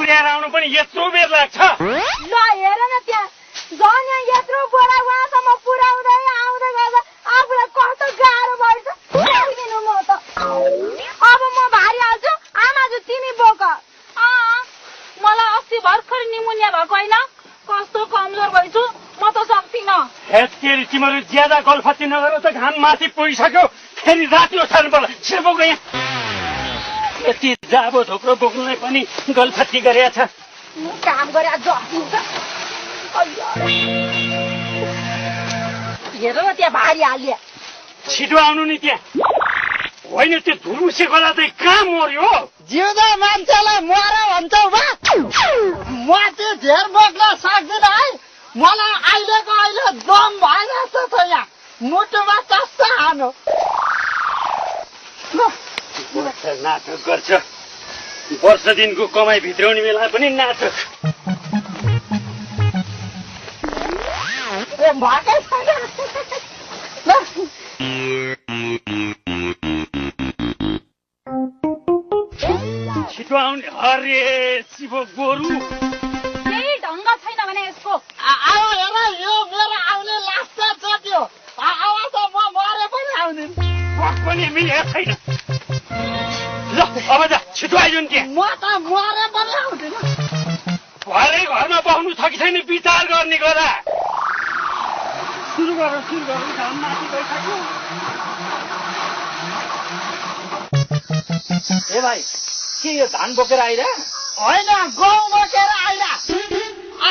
पुर्याएर आउनु पनि यत्रो बेर लाग्छ। ल हेर न त्यहाँ झन् यहाँ यत्रो बोरा उहाँसम्म पुर्याउँदै आउँदै गर्दा आफूलाई कस्तो गाह्रो भएछ। पुर्याइदिनु म त। अब म भारी हाल्छु। आमाजु तिमी बोक। मलाई अस्ति भर्खर निमोनिया भएको होइन। कस्तो कमजोर भइछु म त सक्दिनँ। हेत्तेरी तिमीहरू ज्यादा गल्फती नगर त घाम माथि पुगिसक्यो। फेरि राति ओछाल्नु पर्ला। छिर बोक यहाँ। यति जाबो थोक्रो बोक्नुलाई पनि गल्फती गरेका छ। काम गरे जसिन्छ। हेर न त्यहाँ भारी हाल्यो। छिटो आउनु नि त्यहाँ। होइन त्यो धुरुसे गला चाहिँ कहाँ मर्यो? जिउँदो मान्छेलाई मर भन्छौ बा? म चाहिँ धेर बोक्न सक्दिनँ है। मलाई अहिले दम भएन जस्तो छ यहाँ। मुटुमा चस्ता हानो। नाटक गर्छ। वर्ष दिनको कमाई भित्राउने बेला पनि नाटक। भएकै छैन। छिटो आउने। अरे शिव गोरु केही ढङ्ग छैन भने यसको। अब हेर यो मेरो आउने लास्ट सक्यो। अब त म मरे पनि आउँदिन। पनि मिलेको छैन। ल अब जा छिटो आइजन् त्यहाँ। म त मरे पनि आउँदिन। भरे घरमा बस्नु छ कि छैन विचार गर्ने कुरा। सुरु गर घाम माथि गइसक्यो। ए भाइ के यो धान बोकेर आइरा? होइन गहुँ बोकेर आइरा।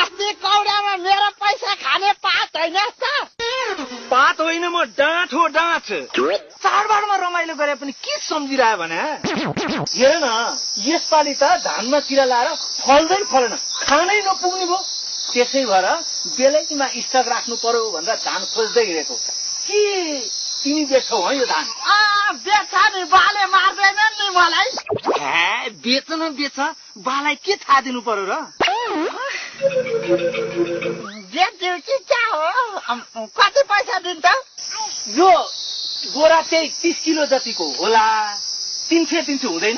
अस्ति कौडामा मेरो पैसा खाने पात होइन त? पात होइन म डाँठ हो डाँठ। चाडबाडमा रमाइलो गरे पनि के सम्झिरह्यो भने हेर न यसपालि त धानमा किरा लाएर फल्दै फलेन। खानै नपुग्ने भयो। त्यसै भएर बेलैमा स्टक राख्नु पर्यो भनेर धान खोज्दै हिँडेको। के तिमी बेच्छौ है यो धान? बेच्छ नि बाले मार्दैनन् नि मलाई। बेच न बेच। बालाई के थाहा दिनु पर्यो र? बेच्यौ कि क्या हो? कति पैसा दिन्छ? यो बोरा त्यही 30 किलो जतिको होला। 300 हुँदैन?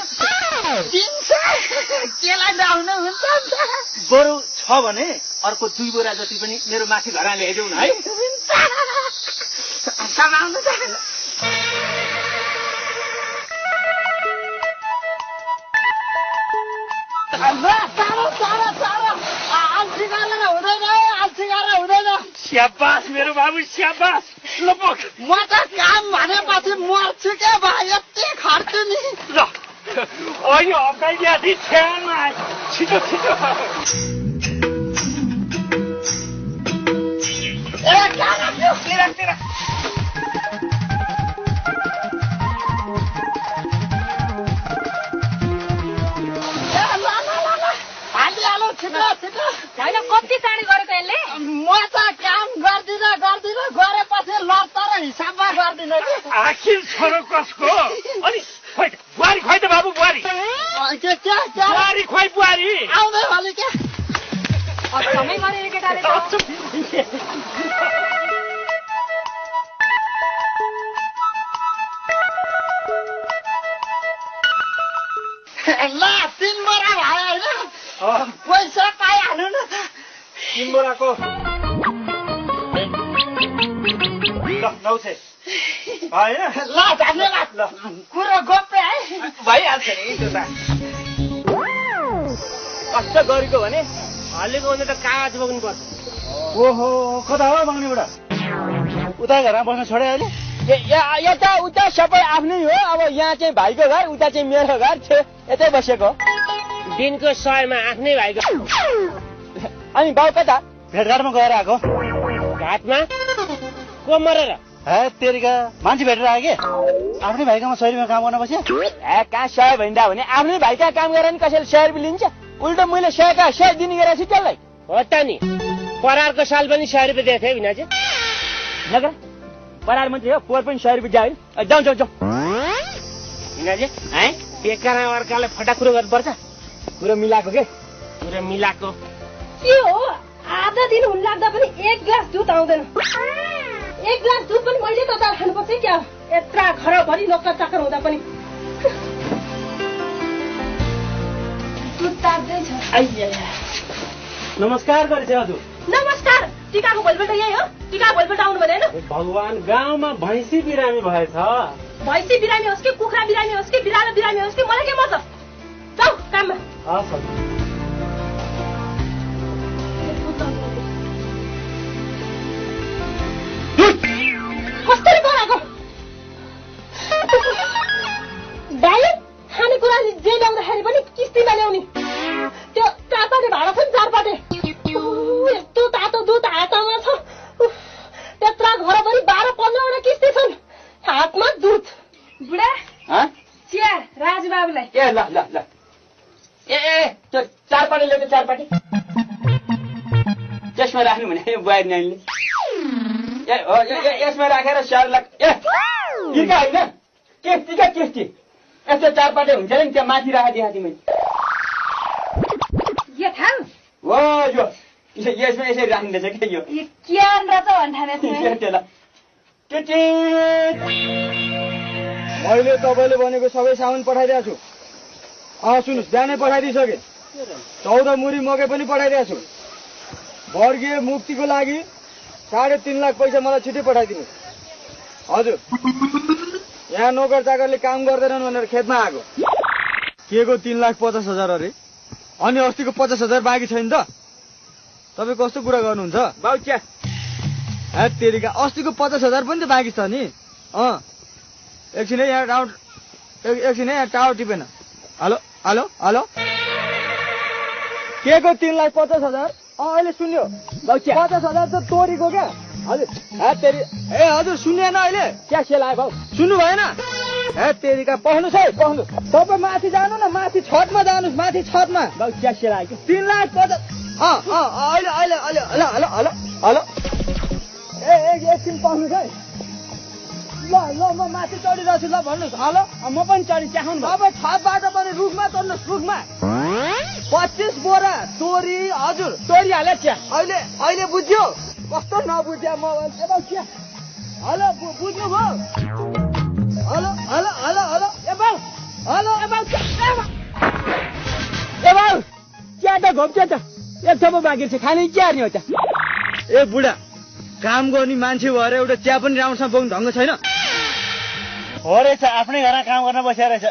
300 केलाई ल्याउनु हुन्छ नि? बरु छ भने अर्को 2 बोरा जति पनि मेरो माथि घरमा ल्याइदेऊ न है। कमाउनु त हुँदैन। स्याबास मेरो बाबु स्याबास। ल बोक। म त काम भनेपछि मर्छु क्या भाइ। यति खर्छु नि। ल अहिले हप्काइदिया थिएँ छ्यामा। छिटो छिटो। होइन कति चाँडै गरेको यसले? म त काम गर्दिन गरेपछि लड्छ र हिसाबमा गर्दिन कि। आखिर छोरो कसको? अनि बुहारी खुवाइ त बाबु बुहारी। बुहारी खुवाइ बुहारी। आउँदै भने क्या समय गरेर केटाले त। ल 3 बोरा भयो होइन? पैसा पाइहाल्नु न त। 3 बोराको ल 900 होइन? ल धन्यवाद। ल कुरो गोप्य है। भइहाल्छ नि त्यो त। कष्ट गरेको भने हल्लेको भने त कागज बोक्नु पर्छ। ओहो कता हो बग्ने बुढा? उता घरमा बस्न छोडे अहिले? यता उता सबै आफ्नै हो। अब यहाँ चाहिँ भाइको घर, उता चाहिँ मेरो घर छ। यतै बसेको। दिनको 100 मा आफ्नै भाइको। अनि बाउ कता? भेटघाटमा गएर आएको। घाटमा को मरेर? तेरिका मान्छे भेटेर आयो के? आफ्नै भाइकोमा 100 रुपियाँ काम गर्न बस्यो। कहाँ 100 भन्दा भने आफ्नै भाइका काम गरेर नि कसैले 100 रुपियाँ लिन्छ? उल्टो मैले 100 दिने गरेको छु त्यसलाई। हो त नि परारको साल पनि 100 रुपियाँ दिएको थियो भिनाजी। नगर परार मान्छे हो। पोहोर पनि 100 रुपियाँ जाऊ जाऊ भिनाजी है बेकार अर्काले फटाकुरो गर्नुपर्छ। कुरो मिलाएको के? कुरो मिलाएको के हो? आधा दिन हुन लाग्दा पनि 1 ग्लास दुध आउँदैन। 1 ग्लास दुध पनि मैले त खानुपर्छ क्या? यत्रा घरभरि नोकर चाकर हुँदा पनि दुध तार्दैछ। नमस्कार गरेछ हजुर। नमस्कार। टिकाको भोलिपल्ट यही हो? टिका भोलिपल्ट आउनु भनेन? भगवान, गाउँमा भैँसी बिरामी भएछ। भैँसी बिरामी होस् कि कुखुरा बिरामी होस् कि बिरालो बिरामी होस् कि मलाई के मतलब? जाऊ काममा। हस् हजुर। कसरी बनाएको? भाइ खानेकुरा जे ल्याउँदाखेरि पनि किस्तीमा ल्याउने। त्यो चारपाटे भाडा छ नि, चारपाटे यस्तो तातो दुध हातमा छ। त्यत्रा घरभरि 12-15 किस्ती छन्। हातमा दुध। बुढा चिया राजुबाबुलाई। ए ल ल ल ए त्यो चारपाटे ल्याउँछ, चारपाटे त्यसमा राख्नु भने बुहारी नानीले यसमा राखेर स्याहार ए टिका होइन टिका किस्ती यस्तो चारपाटे हुन्छ नि, त्यहाँ माथि राखिदिएको थिएँ मैले। हो यो यसमा यसरी राखिँदैछ क्या यो मैले तपाईँले भनेको सबै सामान पठाइदिएको छु। सुन्नुहोस्, बिहानै पठाइदिइसकेँ। 14 मुरी मकै पनि पठाइदिएको छु। वर्गीय मुक्तिको लागि 3.5 लाख पैसा मलाई छिटै पठाइदिनु। हजुर, यहाँ नोकर चाकरले काम गर्दैनन् भनेर खेतमा आएको। के को 3,50,000 अरे? अनि अस्तिको 50,000 बाँकी छैन त? तपाईँ कस्तो कुरा गर्नुहुन्छ बाउ? क्या तेरिका अस्तिको 50,000 पनि त बाँकी छ नि। एकछिन है यहाँ टावर टिपेन। हेलो हेलो हेलो, के को 3,50,000? अहिले सुन्यो 50,000 त तोरीको क्या। हजुर ए हजुर सुन्दैन अहिले? क्या सेल आयो भाउ? सुन्नु भएन? तेरिका पढ्नुहोस् है, पढ्नुहोस्। तपाईँ माथि जानु न, माथि छतमा जानुहोस्, माथि छतमा। भाउ क्या सेल आयो? 3,50,000। अहिले अहिले अहिले हेलो हेलो हेलो हेलो एकछिन पढ्नुहोस् है। ल म माथि चढिरहेको छु। ल भन्नुहोस्। हेलो, म पनि चढी चाहनु। तपाईँ छतबाट पनि रुखमा चढ्नुहोस्, रुखमा। 25 बोरा तोरी। हजुर तोरी हाले चिया। अहिले अहिले बुझ्यो? कस्तो नबुझ्या म। हेलो बुझ्नुभयो? हेलो हेलो हेलो हेलो ए बाउ, हेलो ए बाउ, ए बाउ चिया त घोप्छ त। एक थोपो बाँकी छ, खाने चिया नि हो त। ए बुढा, काम गर्ने मान्छे भएर एउटा चिया पनि राम्रोसँग बोक्नु ढङ्ग छैन। हो रहेछ, आफ्नै घरमा काम गर्न बसेर रहेछ।